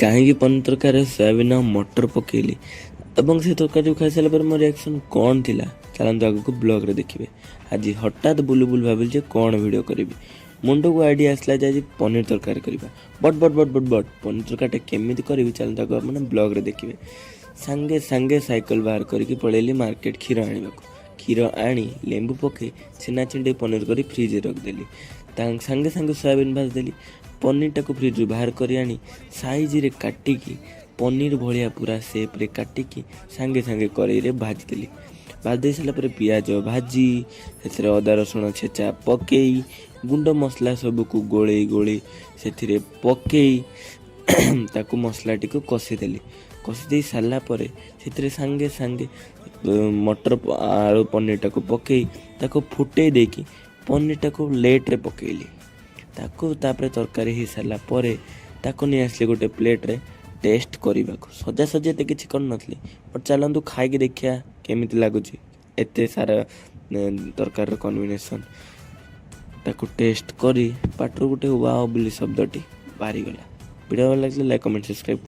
କାହିଁକି ପନିର ତରକାରୀରେ ସୋୟାବିନ୍ ଆଉ ମଟର ପକେଇଲି ଏବଂ ସେ ତରକାରୀକୁ ଖାଇସାରିଲା ପରେ ମୋ ରିଆକ୍ସନ୍ କ'ଣ ଥିଲା, ଚାଲନ୍ତୁ ଆଗକୁ ବ୍ଲଗ୍ରେ ଦେଖିବେ। ଆଜି ହଠାତ୍ ବୁଲୁ ବୁଲୁ ଭାବିଲି ଯେ କ'ଣ ଭିଡ଼ିଓ କରିବି। ମୁଣ୍ଡକୁ ଆଇଡ଼ିଆ ଆସିଲା ଯେ ଆଜି ପନିର ତରକାରୀ କରିବା। But but but but but paneer ତରକାରୀଟା କେମିତି କରିବି, ଚାଲନ୍ତୁ ଆଗକୁ ଆପଣ ବ୍ଲଗ୍ରେ ଦେଖିବେ। ସାଙ୍ଗେ ସାଙ୍ଗେ ସାଇକେଲ ବାହାର କରିକି ପଳେଇଲି ମାର୍କେଟ କ୍ଷୀର ଆଣିବାକୁ। କ୍ଷୀର ଆଣି, ଲେମ୍ବୁ ପକେଇ, ଛେନା ଛିଣ୍ଡେଇ ପନିର କରି ଫ୍ରିଜରେ ରଖିଦେଲି। ତା ସାଙ୍ଗେ ସାଙ୍ଗେ ସୋୟାବିନ୍ ଭାଜିଦେଲି। ପନିରଟାକୁ ଫ୍ରିଜରୁ ବାହାର କରି ଆଣି ସାଇଜରେ କାଟିକି, ପନିର ଭଳିଆ ପୁରା ସେପ୍ରେ କାଟିକି ସାଙ୍ଗେ ସାଙ୍ଗେ କରେଇରେ ଭାଜିଦେଲି। ଭାଜି ଦେଇ ସାରିଲା ପରେ ପିଆଜ ଭାଜି, ସେଥିରେ ଅଦା ରସୁଣ ଛେଚା ପକେଇ, ଗୁଣ୍ଡ ମସଲା ସବୁକୁ ଗୋଳେଇ ଗୋଳେଇ ସେଥିରେ ପକେଇ ତାକୁ ମସଲାଟିକୁ କଷିଦେଲି। କଷି ଦେଇ ସାରିଲା ପରେ ସେଥିରେ ସାଙ୍ଗେ ସାଙ୍ଗେ ମଟର, ଆଳୁ, ପନିରଟାକୁ ପକେଇ ତାକୁ ଫୁଟେଇ ଦେଇକି ପନିରଟାକୁ ଲେଟ୍ରେ ପକେଇଲି ତାକୁ। ତାପରେ ତରକାରୀ ହେଇସାରିଲା ପରେ ତାକୁ ନେଇ ଆସିଲି ଗୋଟେ ପ୍ଲେଟ୍ରେ ଟେଷ୍ଟ କରିବାକୁ। ସଜାସଜି ଏତେ କିଛି କରିନଥିଲି, ବଟ୍ ଚାଲନ୍ତୁ ଖାଇକି ଦେଖିବା କେମିତି ଲାଗୁଛି ଏତେ ସାରା ତରକାରୀର କମ୍ବିନେସନ୍। ତାକୁ ଟେଷ୍ଟ କରି ପାଟିରୁ ଗୋଟେ ୱାଓ ବୋଲି ଶବ୍ଦଟି ବାହାରିଗଲା। ଭିଡ଼ିଓ ଭଲ ଲାଗିଲେ ଲାଇକ୍, କମେଣ୍ଟ, ସବସ୍କ୍ରାଇବ୍।